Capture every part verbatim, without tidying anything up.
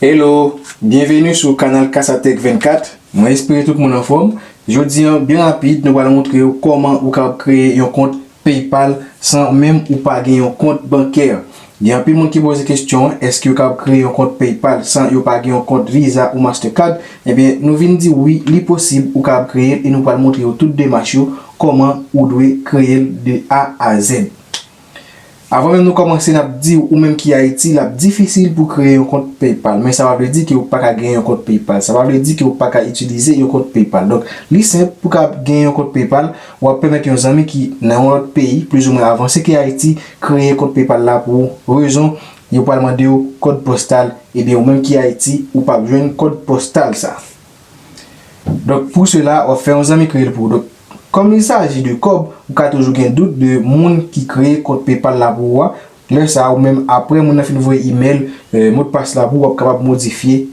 Hello, byenveni sou kanal Kasatech vennkat. Mwen espere tout moun anfòm. Jodi a, byen rapid, nou pral montre w kòman ou kapab kreye yon kont PayPal san menm ou pa gen yon kont bankè. Gen anpil moun ki poze kesyon, èske yo kapab kreye yon kont PayPal san yo pa gen yon kont Visa ou Mastercard? Ebyen, nou vin di wi, li posib, ou kapab kreye l e nou pral montre w tout demach yo, kòman ou dwe kreye l de A a Z. Avan menm nou kòmanse, n ap di w, ou menm ki Ayiti, l ap difisil pou kreye yon kont PayPal. Men sa pa vle di ke w pa ka gen yon kont PayPal. Sa pa vle di ke w pa ka itilize yon kont PayPal. Donk, li senp pou w ka gen yon kont PayPal, w ap pèmèt yon zanmi ki nan yon lòt peyi, plizoumwen avanse ke Ayiti, kreye kont PayPal la pou ou. Rezon, yo pral mande w kòd postal, ebyen ou menm ki Ayiti, ou p ap jwenn kòd postal sa. Donk, pou sela, w ap fè yon zanmi kreye l pou ou. Donk, kòm il s'agit de kòb, ou ka toujou gen dout de moun ki kreye kont PayPal la pou ou a. Lè sa a, ou menm, apre moun nan fin voye imèl, eh, modpas la pou ou, w ap kapab modifye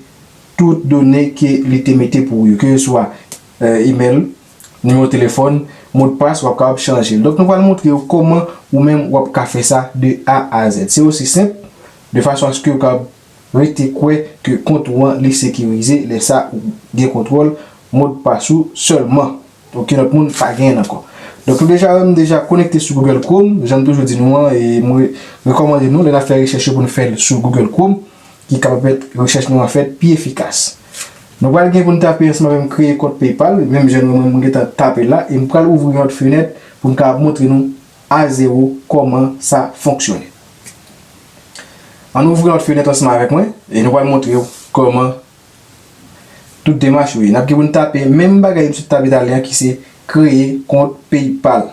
tout done ke li te mete pou ou yo, keseswa, eh, imèl, nimewo telefòn, modpas, w ap kapab chanje l. Donk, nou pral montre w kòman ou menm w ap ka fè sa de A a Z. Se osi senp, de fason aske w kapab rete kwè ke kont ou an li sekirize, lè sa ou gen kontwòl modpas ou sèlman. Okenn lòt moun pa genyen l ankò. Donk, nou deja wè m deja konekte sou Google Chrome, jan m toujou di nou an, e mwen rekòmande nou, lè n ap fè rechèch yo, pou nou fè l sou Google Chrome, ki kapab pèmèt rechèch nou an fèt pi efikas. Nou pral gen pou n tape ansanm avè m kreye kont PayPal, menm jan nou mwen m gentan tape l la, e m pral ouvri yon lòt fenèt pou m kapab montre nou a zewo kòman sa fonksyone. Ann ouvri yon lòt fenèt ansanm avèk mwen, e nou pral montre w kòman tout demach yo ye. N ap gen pou n tape menm bagay m sot tape talè a ki se kreye kont PayPal.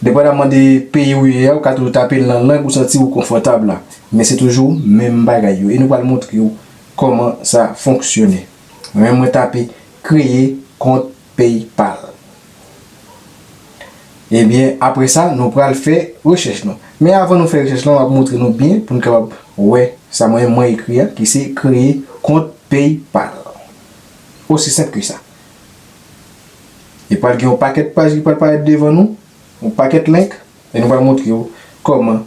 Depandaman de peyi ou ye a, ou ka toujou tape l nan lang ou santi ou konfòtab la. Men se toujou menm bagay yo. E nou pral montre w kòman sa fonksyone. Mwen menm mwen tape kreye kont PayPal. Ebyen, apre sa, nou pral fè rechèch nou. Men avan nou fè rechèch la, m ap montre nou byen pou n kapab wè sa mwen menm mwen ekri a, ki se kreye kont PayPal. Osi senp ke sa. E pral gen yon pakèt paj ki pral parèt devan nou, yon pakèt link, e nou pral montre w kòman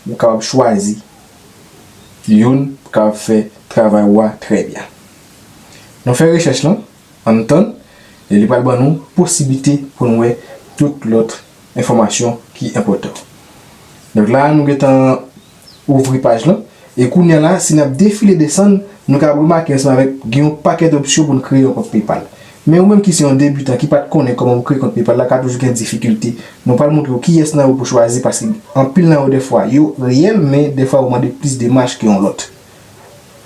ou kapab chwazi youn pou kapab fè travay ou a trè byen. Nou fè rechèch lan, ann tann, e li pral ban nou posiblite pou nou wè tout lòt enfòmasyon ki enpòtan. Donk la, nou gentan ouvri paj lan. E kounye a la, si n ap defile desann, nou ka remake ansanm avèk gen yon pakèt opsyon pou n kreye yon kont PayPal. Men ou menm ki se yon debitan ki pa t konnen kòman pou kreye kont PayPal la, ka toujou gen difikilte. Nou pral montre w kiyès nan yo pou chwazi, paske anpil nan yo dèfwa yo reyèl, men dèfwa yo mande plis demach ke yon lòt.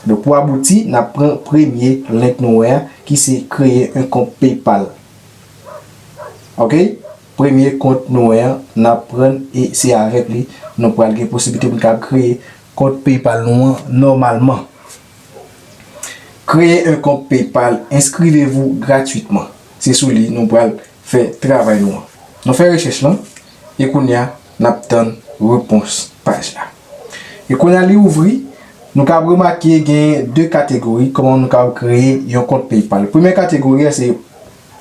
Donk, pou abouti, n ap pran premye link nou wè a, ki se kreye yon kont PayPal. Oke? Premye kont nou wè a, n ap pran e se avèk li nou pral gen posiblite pou n kapab kreye kont PayPal nou an nòmalman. Créer un compte PayPal, inscrivez-vous gratuitement. Se sou li nou pral fè travay nou an. Nou fè rechèch lan, e kounye a, n ap tann repons paj la. E kounye a, li ouvri, nou kab remake gen de kategori, kòman nou kab kreye yon kont PayPal. Premye kategori a, se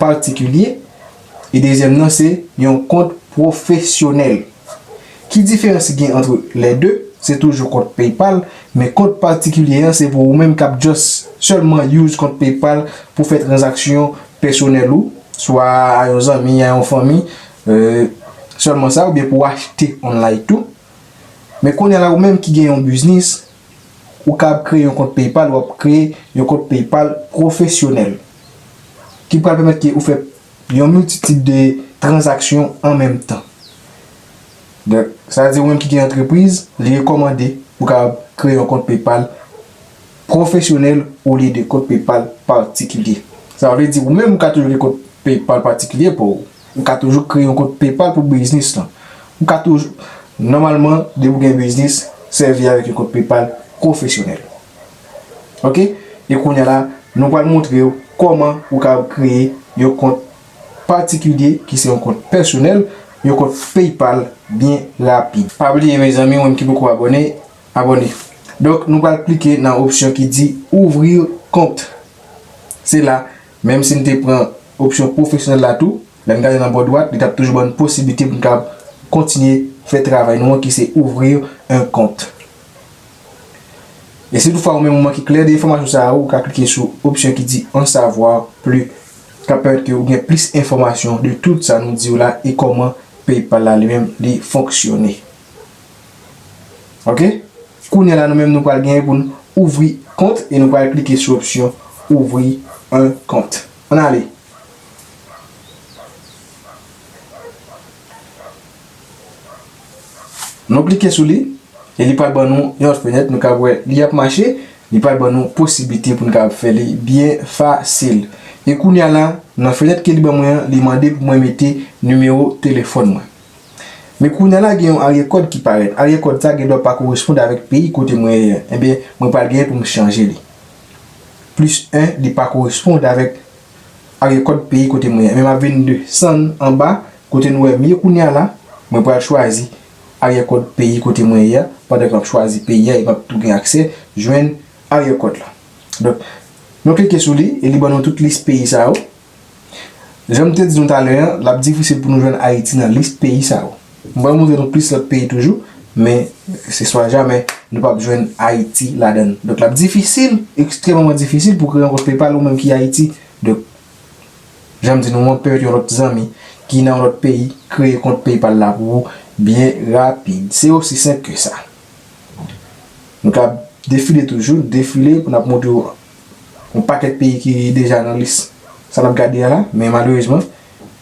patikilye, e dezyèm nan, se yon kont pwofesyonèl. Ki diferans ki gen ant lè de? Se toujou kont PayPal, men kont patikilye an, se pou ou menm k ap just sèlman use kont PayPal pou fè tranzaksyon pèsonèl ou, swa a yon zanmi, a yon fanmi, euh, sèlman sa, oubyen pou w achte online tou. Men kounye a la, ou menm ki gen yon biznis, ou kab kreye yon kont PayPal, w ap kreye yon kont PayPal pwofesyonèl, ki pral pèmèt ke ou fè yon miltitid de tranzaksyon an menm tan. Donk, sa vle di ou menm ki gen antrepriz, li rekòmande ou kapab kreye yon kont PayPal pwofesyonèl olye de kont PayPal patikilye. Sa vle di ou menm ou ka toujou gen kont PayPal patikilye pa w. Ou ka toujou kreye yon kont PayPal pou biznis lan. Ou ka toujou, nòmalman, depi w gen biznis, sèvi avèk yon kont PayPal pwofesyonèl. Oke? E kounye a la, nou pral montre w kòman ou ka kreye yon kont patikilye, ki se yon kont pèsonèl, yon kont PayPal byen rapid. Pa bliye, mezanmi, ou menm ki poko abòne, abòne. Donk, nou pral klike nan opsyon ki di ouvrir compte. Se la, menm si n te pran opsyon pwofesyonèl la tou, lè n gade nan bò dwat, li t ap toujou ban n posiblite pou n kapab kontinye fè travay nou an, ki se ouvrir un compte. E si toutfwa ou menm ou manke klè de enfòmasyon sa yo, ou ka klike sou opsyon ki di En savoir plus, k ap pèmèt ke ou gen plis enfòmasyon de tout sa nou di w la e kòman PayPal la li menm li fonksyone. Ok? Kounye a la nou menm nou pral genyen pou n ouvri kont e nou pral klike sou opsyon Ouvrir un compte. Ann ale. Nou klike sou li e li pral ban nou yon lòt fenèt, nou ka wè li ap mache, li pral ban nou posiblite pou n ka fè li byen fasil. E kounye a la, nan fenèt ke li ban mwen an, li mande pou mwen mete nimewo telefòn mwen. Men kounye a la gen yon aryè kòd ki parèt. Aryè kòd sa gen dwa pa koresponn avèk peyi kote mwen ye a. Ebyen, mwen pral genyen pou m chanje li. Plis en, li pa koresponn avèk aryè kòd peyi kote mwen ye a. Men m ap vin desann anba kote nou wè m ye kounye a la, mwen pral chwazi aryè kòd peyi kote mwen ye a, pandan ke m ap chwazi peyi a e m ap tou gen aksè jwenn aryè kòd la. Donk, nou klike sou li e li ban nou tout lis peyi sa yo. Jan m te di nou talè an, l ap difisil pou nou jwenn Ayiti nan lis peyi sa yo. M pral montre nou plis lòt peyi toujou, men se swa jamè nou p ap jwenn Ayiti ladan l. Donk, l ap difisil, ekstrèmeman difisil pou kreye yon kont PayPal ou menm ki Ayiti. Donk, jan m di nou an, pèmèt yon lòt zanmi ki nan yon lòt peyi kreye kont PayPal la pou ou byen rapid. Se osi senp ke sa. Nou ka defile toujou, defile pou n ap montre w yon pakèt peyi ki deja nan lis sa n ap gade a la, men malerezman,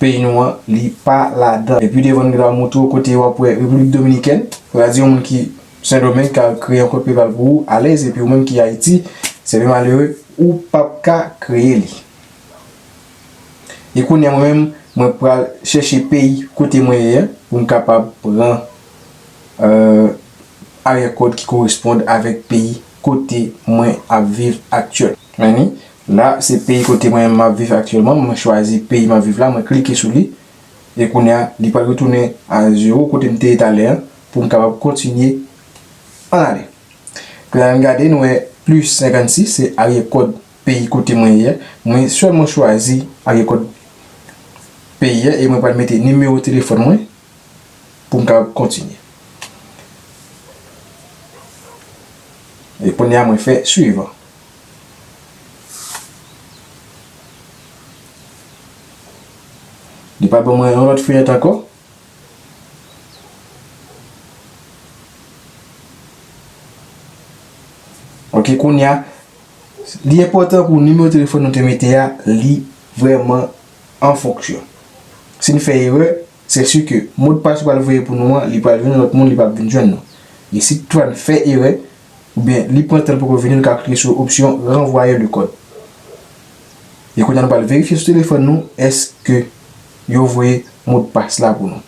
peyi nou an, li pa ladan. Epi devan, nou ta montre w kote w ap wè Repiblik Dominikèn, sa vle di yon moun ki Sendomeng ka kreye yon kont PayPal pou ou alèz, epi ou menm ki Ayiti, se byen malere, ou p ap ka kreye li. E kounye a mwen menm, mwen pral chèche peyi kote mwen ye a pou m kapab pran, euh, aryè kòd ki koresponn avèk peyi kote mwen ap viv aktyèl. Men ni, la, se peyi kote mwen menm m ap viv aktyèlman. Mwen chwazi peyi m ap viv la, mwen klike sou li. E kounye a, li pral retounen a zewo kote m te ye talè a pou m kapab kontinye ann ale. Kounye a, ann gade, nou wè plis senkannsis, se aryè kòd peyi kote mwen ye a. Mwen sèlman chwazi aryè kòd peyi a e mwen pral mete nimewo telefòn mwen pou m kapab kontinye. E kounye a, mwen fè swivan. Li pral ban mwen yon lòt fenèt ankò. Ok, kounye a, li enpòtan pou nimewo telefòn nou te mete a, li vrèman an fonksyon. Si n fè erè, se si ke modpas yo pral voye pou nou an, li pral jwenn lòt moun, li p ap vin jwenn nou. E si toutfwa n fè erè, oubyen li pran tan l poko vini, nou ka klike sou opsyon Renvoyer le code. E kounye a nou pral verifye sou telefòn nou èske yo voye modpas la pou nou.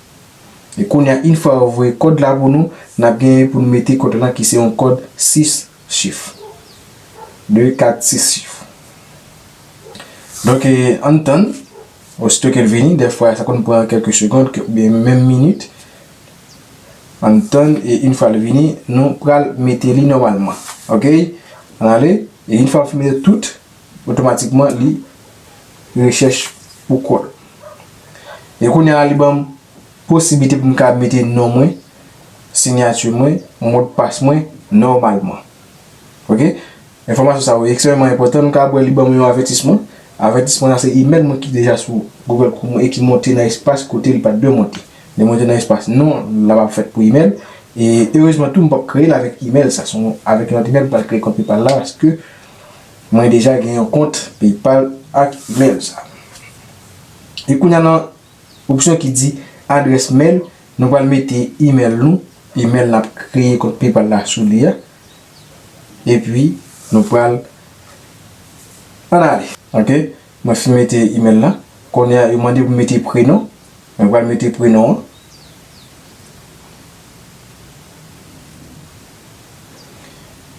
E kounye a, yon fwa yo voye kòd la pou nou, n ap genyen pou n mete kòd la ki se yon kòd sis chif. De, kat, sis chif. Donk, e, ann tann, osito ke l vini, dèfwa sa konn pran kèlke segonn, kè, oubyen menm minit. Ann tann, e yon fwa l vini, nou pral mete li nòmalman. Ok? Ann ale, e yon fwa m fin mete tout, otomatikman, li rechèche pou kò l. E kounye a, li ban m posiblite pou m ka mete non mwen, siyati mwen, modpas mwen, nòmalman. Ok? Enfòmasyon sa yo ekstrèmeman enpòtan. Nou ka wè li ban mwen yon avètisman. Avètisman sa se imèl mwen ki deja sou Google Chrome mwen e ki monte nan espas kote li pa t dwe monte. Li monte nan espas non, l ap ap fèt pou imèl. E erezman tou, m p ap kreye l avèk imèl sa. Se yon, avèk yon lòt imèl m pral kreye kont PayPal la paske mwen deja gen yon kont PayPal ak imèl sa. E kounye a nan opsyon ki di adrès mèl, nou pral mete imèl nou, imèl n ap kreye kont PayPal la sou li a. Epi, nou pral ann ale. Ok, mwen fin mete imèl la. Kounye a, yo mande pou m mete prenon. Mwen pral mete prenon an.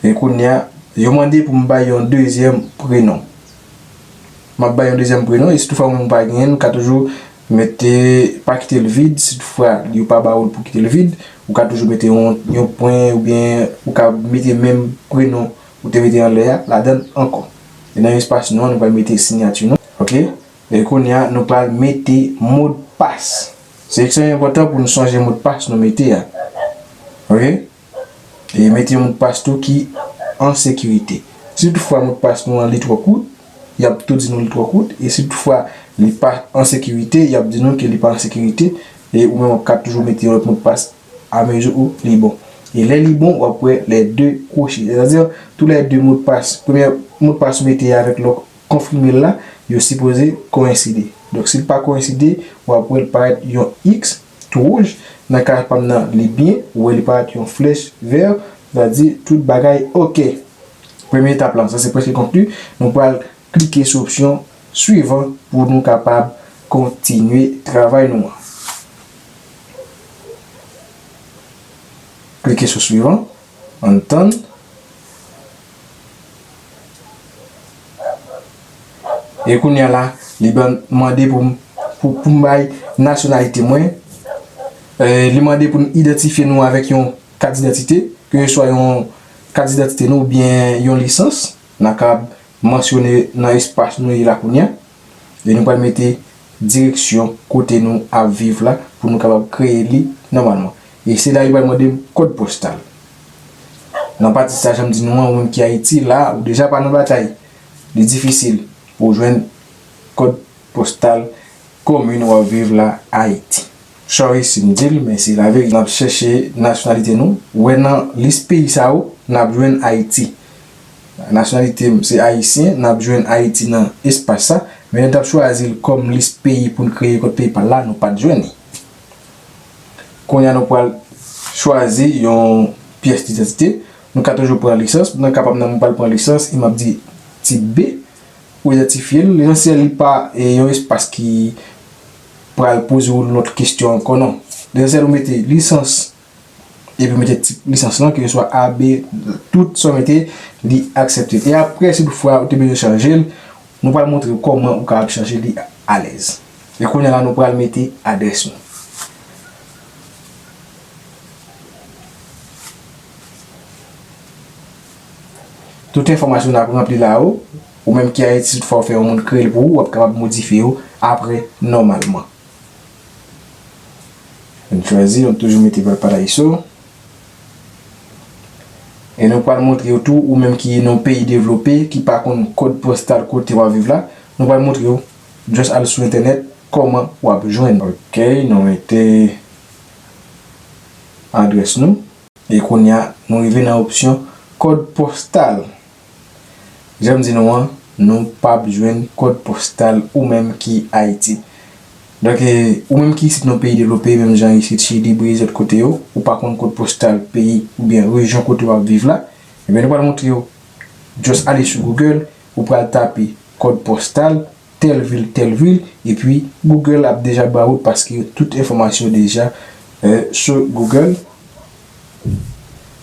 E kounye a, yo mande pou m bay yon dezyèm prenon. M ap bay yon dezyèm prenon, e si toutfwa ou menm ou pa genyen l, ou ka toujou mete, pa kite l vid, si toutfwa yo pa ba ou l pou kite l vid, ou ka toujou mete yon, yon pwen, oubyen ou ka mete menm prenon ou te mete anlè a, ladan l ankò. E nan espas non an, nou pral mete siyati nou. Ok? E kounye a, nou pral mete modpas. Se ekstrèmman enpòtan pou nou sonje modpas nou mete a. Ok? E mete yon modpas tou ki an sekirite. Si toutfwa modpas nou an li twò kout, y ap tou di nou li twò kout, e si toutfwa li pa an sekirite, y ap di nou ke li pa an sekirite, e ou menm w ap ka toujou mete yon lòt modpas amezi ou li bon. E lè li bon, w ap wè lè de kwoche. Sètadi, tou lè de modpas, premye modpas ou mete avèk lè w konfime l la, yo sipoze koyenside. Donk, si l pa koyenside, w ap wè l parèt yon X tou wouj. Nan ka pa m nan, li byen, ou wè li parèt yon flèch vè, sètadi tout bagay oke. Premye etap la, sa se prèske konkli. Nou pral klike sou opsyon swivan pou nou kapab kontinye travay nou an. Klike sou swivan, ann tann. E kounye a la, li ban, mande pou m, pou, pou m bay nasyonalite mwen. E, li mande pou n idantifye nou avèk yon kat didantite, keseswa yon kat didantite nou oubyen yon lisans, n a ka mansyone nan espas nou ye la kounye a. E nou pral mete direksyon kote nou ap viv la pou nou kapab kreye li nòmalman. E se la li pral mande m kòd postal. Nan pati sa, jan m di nou an, ou menm ki Ayiti, la, ou deja pa nan batay. Li difisil pou w jwenn kòd postal komin w ap viv la, Ayiti. Sorry si m di l, men se laverite. N ap chèche nasyonalite nou. Ou wè nan lis peyi sa yo, n ap jwenn Ayiti. Nasyonalite m se ayisyen, n ap jwenn Ayiti nan espas sa. Men lè n t ap chwazi l kòm lis peyi pou n kreye kòd PayPal la, nou pa t jwenn li. Kounye a nou pral chwazi yon pyès didantite. Nou ka toujou pran lisans. Nan ka pa m nan, mwen pral pran lisans e m ap di tip B. Ou idantifye l. Lesansyèl, li pa, e, yon espas ki pral poze w lòt kesyon ankò, non. Lesansyèl, ou mete lisans, epi ou mete tip lisans lan, keseswa A, B, tout sa w mete, li aksepte. E apre, si toutfwa ou te bezwen chanje l, nou pral montre w kòman ou kapab chanje li alèz. E kounye a la, nou pral mete adrès nou. Tout enfòmasyon n ap ranpli la yo, ou menm ki Ayiti, si toutfwa w fè yon moun kreye l pou ou, w ap kapab modifye yo apre nòmalman. N chwazi, nou toujou mete Valparaíso. E nou pral montre w tou, ou menm ki nan yon peyi devlope, ki pa konn kòd postal kote w ap viv la, nou pral montre w, just al sou entènèt, kòman w ap jwenn. Ok, nou mete adrès nou. E kounye a, nou rive nan opsyon kòd postal. Jan m di nou an, nou p ap jwenn kòd postal ou menm ki Ayiti. Donk, e, ou menm ki isit nan peyi devlope, menm jan isit Chili, Brezil, lòt kote yo, ou pa konn kòd postal peyi oubyen rejyon kote w ap viv la, ebyen, nou pral montre w. Just ale sou Google, ou pral tape kòd postal tèl vil, tèl vil, epi Google ap deja ba ou l paske tout enfòmasyon deja, e, sou Google.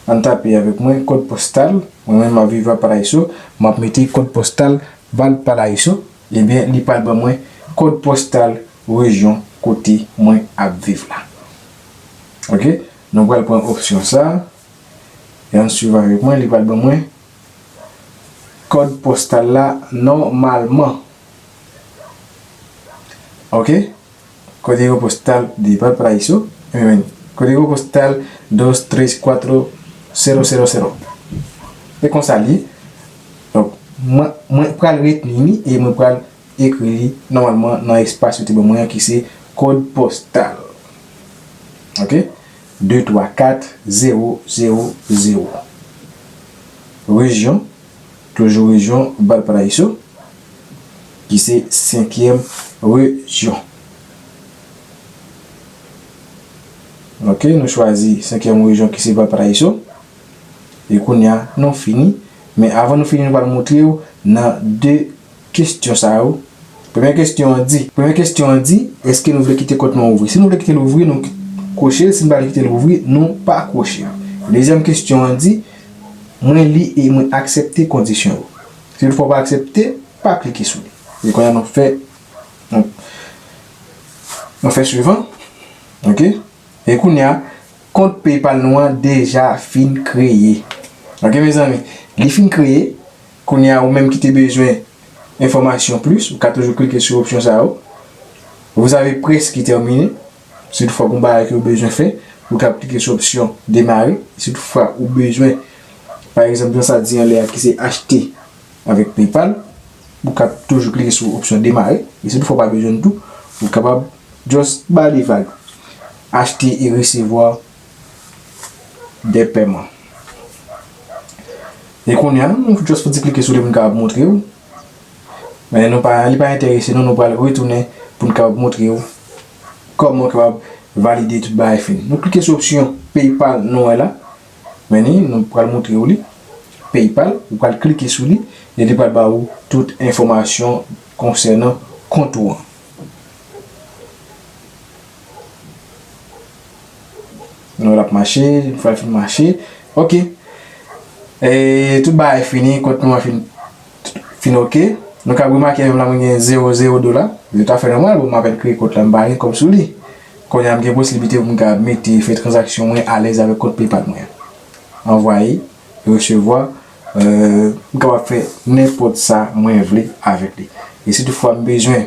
Ann tape avèk mwen kòd postal. Mwen menm m ap viv Valparaíso, m ap mete kòd postal Valparaíso. Ebyen, li pral ban mwen kòd postal rejyon kote mwen ap viv la. Ok? Nou pral pran opsyon sa. E ann swiv avèk mwen, li pral ban mwen kòd postal la nòmalman. Ok? Código postal de Valparaíso. Amen. Código postal dos tres cuatro cero cero cero. E konsa li ye. Donk, mwen, mwen pral retni li e mwen pral ekri li nòmalman nan espas yo te ban mwen an ki se kòd postal. Ok? De twa kat zewo zewo zewo. Rejyon, toujou rejyon Valparaíso, ki se senkyèm rejyon. Ok, nou chwazi senkyèm rejyon ki se Valparaíso. E kounye a, nou fini. Men avan nou fini, nou pral montre w nan de kesyon sa yo. Premye kesyon an di, premye kesyon an di, èske nou vle kite kont nou an ouvri? Si nou vle kite l ouvri, nou kwoche l. Si nou pa vle kite l ouvri, nou pa kwoche l. Dezyèm kesyon an di, mwen li e mwen aksepte kondisyon yo. Si toutfwa w pa aksepte, pa klike sou li. E kounye a nou fè, nou, nou fè swivan. Ok? E kounye a, kont PayPal nou an deja fin kreye. Ok, mezanmi, li fin kreye. Kounye a, ou menm ki te bezwen enfòmasyon plis, ou ka toujou klike sou opsyon sa yo. Vous avez presque terminé. Si toutfwa gen yon bagay ke ou bezwen fè, ou ka klike sou opsyon demare. Si toutfwa ou bezwen pa egzanp, jan sa di anlè a ki se achte avèk PayPal, ou ka toujou klike sou opsyon demare. E si toutfwa w pa bezwen l tou, ou kapab just ba li vag. Achte e resevwa de pèman. E kounye a, nou just fouti klike sou li pou n kapab montre w. Men nou pa, li pa enterese nou, nou pral retounen pou n kapab montre w kòman w kapab valide tout bagay fini. Nou klike sou opsyon PayPal nou wè la. Men ni, nou pral montre w li. PayPal, ou pral klike sou li, e li pral ba ou tout enfòmasyon konsènan kont ou an. Nou wè l ap mache, yon fwa l fin mache. Ok. E tout bagay fini, kont nou an fin, fin ok. Nou ka remake menm la mwen gen zewo zewo dola. Li ta fè nòmal, bon, m apèn kreye kont la, m pa gen kòb sou li. Kounye a m gen posiblite pou m ka mete, fè tranzaksyon mwen alèz avèk kont PayPal mwen an. Anvwaye, resevwa, euh, m kapab fè nenpòt sa mwen vle avèk li. E si toutfwa m bezwen,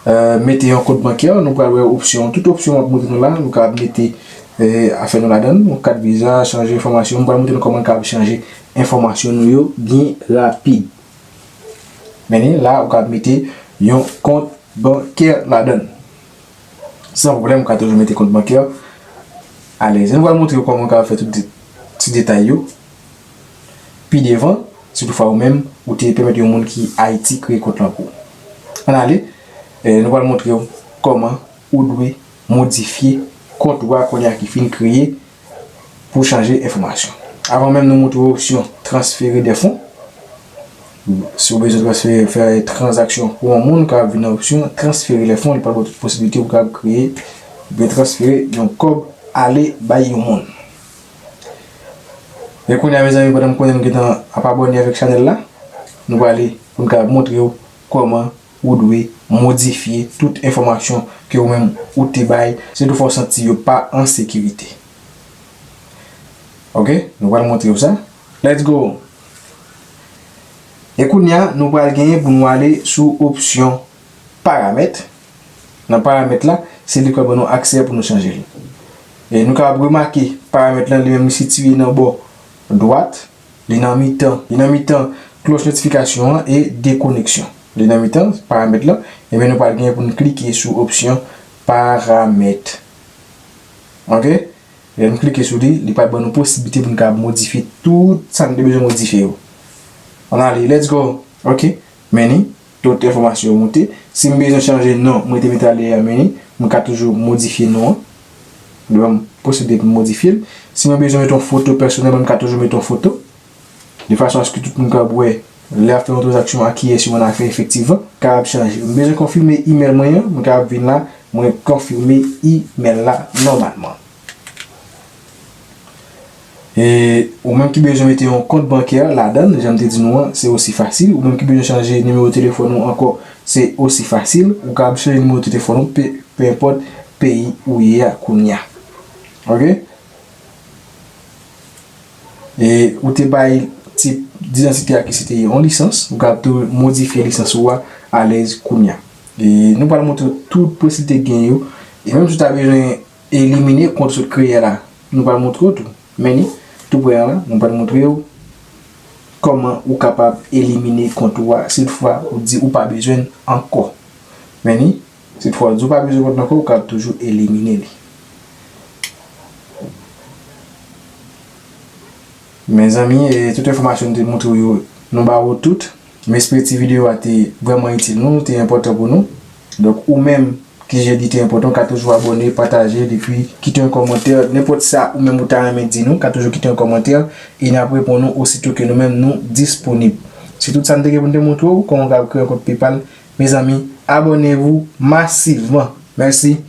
euh, mete yon kont bankè, nou pral wè opsyon, tout opsyon m ap montre nou la, nou kapab mete, euh, afè nou ladan l, yon kat viza, chanje enfòmasyon, m pral montre nou kòman n kapab chanje enfòmasyon nou yo byen rapid. Men ni la, ou kapab mete yon kont bankè ladan l. San pwoblèm, ou ka toujou mete kont bankè alèz. Nou pral montre w kòman w ka fè tout de-, ti detay yo pi devan, si toutfwa ou menm, ou te pèmèt yon moun ki Ayiti kreye kont lan pou ou. Ann ale, eh, nou pral montre w kòman ou dwe modifye kont ou a kounye a ki fin kreye pou chanje enfòmasyon. Avan menm nou montre w opsyon transfere de fon. Si w bezwen transfere, fè tranzaksyon pou yon moun, ou kapab vin nan opsyon transfere de fon, li pral ba w tout posiblite pou w kapab kreye, oubyen transfere yon kòb ale bay yon moun. E kounye a, mezanmi, pandan m konnen nou gentan ap abòne avèk chanèl la, nou prale pou n kapab montre w kòman ou dwe modifye tout enfòmasyon ke ou menm ou te bay, si toutfwa w santi yo pa an sekirite. Ok, nou pral montre w sa. Let's go! E kounye a, nou pral genyen pou nou ale sou opsyon paramèt. Nan paramèt la, se li k pral ban nou aksè pou nou chanje li. E nou kapab remake paramèt la, li menm li sitiye nan bò dwat. Li nan mitan, li nan mitan klòch notifikasyon an e dekoneksyon. Li nan mitan paramèt la, ebyen nou pral gen pou n klike sou opsyon paramèt. Ok? Lè n klike sou li, li pral ban nou posiblite pou n kapab modifye tout sa n te bezwen modifye yo. Ann ale, let's go. Ok? Men ni, tout enfòmasyon yo moute. Si m bezwen chanje non mwen te mete alè a, men ni, mwen ka toujou modifye non an. Li ban m posiblite pou m modifye l. Si mwen bezwen mete yon foto pèsonèl, mwen ka toujou mete yon foto. De fason aske tout moun kapab wè lè ap fè yon tranzaksyon a kiyès yo ann afè efektivman. Kapab chanje. Mwen bezwen konfime imèl mwen an, mwen kapab vin la, mwen konfime imèl la nòmalman. E ou menm ki bezwen mete yon kont bankè ladan l, jan m te di nou an, se osi fasil. Ou menm ki bezwen chanje nimewo telefòn ou ankò, se osi fasil. Ou kapab chanje nimewo telefòn ou, pe, pe enpòt peyi ou ye a kounye a. Ok? E ou te bay tip didantite a ki se te yon lisans, ou kapab tou modifye lisans ou a alèz kounye a. E nou pral montre w tout posiblite gen yo. E menm si w ta bezwen elimine kont sot kreye a la, nou pral montre w tou. Men ni, tou prè a la, nou pral montre w kòman ou kapab elimine kont ou a, si toutfwa ou di ou pa bezwen l ankò. Men ni, si toutfwa ou di ou pa bezwen kont la ankò, ou kapab toujou elimine li. Mezanmi, e tout enfòmasyon nou te montre w yo, nou ba w tout. M espere ti videyo a te vrèman itil nou, te enpòtan pou nou. Donk, ou menm ki jwenn li te enpòtan, ou ka toujou abòne, pataje l, epi kite yon kòmantè. Nenpòt sa ou menm ou ta renmen di nou, ou ka toujou kite yon kòmantè, e n ap reponn ou osito ke nou menm nou disponib. Se tout sa n te gen pou n te montre w, kòman w ka kreye yon kont PayPal. Mezanmi, abonnez-vous massivement. Mèsi.